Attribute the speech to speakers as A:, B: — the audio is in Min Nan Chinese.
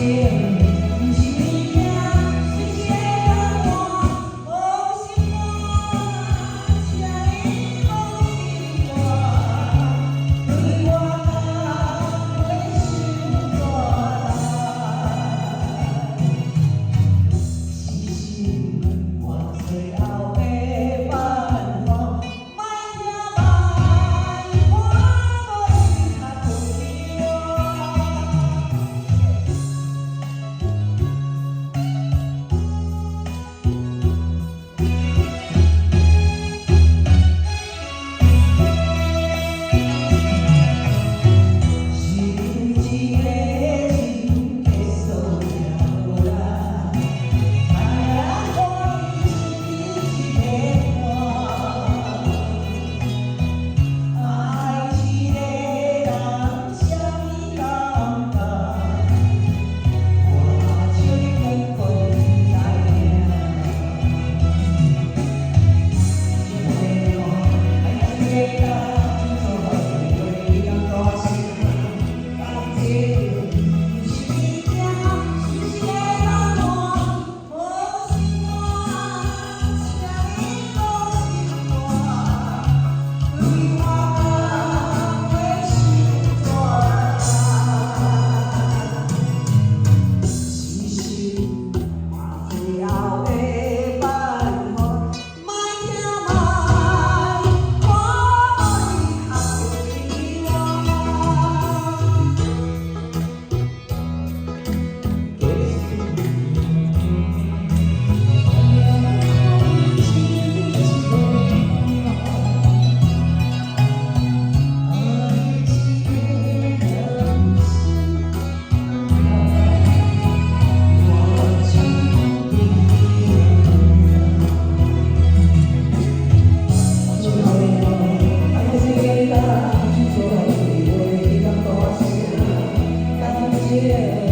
A: 毋是物件，是一个答案。無心肝，請你無心肝，對我工課傷大力。其實我最後的辦法，莫聽莫看，無伊較對我。想一个人的數了啦，愛看伊是一個伴，愛一個人啥物感覺？我笑你根本不知影。想要看愛一個人做伙對話大聲，感情毋是物件，是一個答案。無心肝，請你無心肝，對我工課傷大力。其實我最後的辦法，莫聽莫看，無伊較對我。其實愛一個人是我只想愛一個人做伙對話大聲，感情。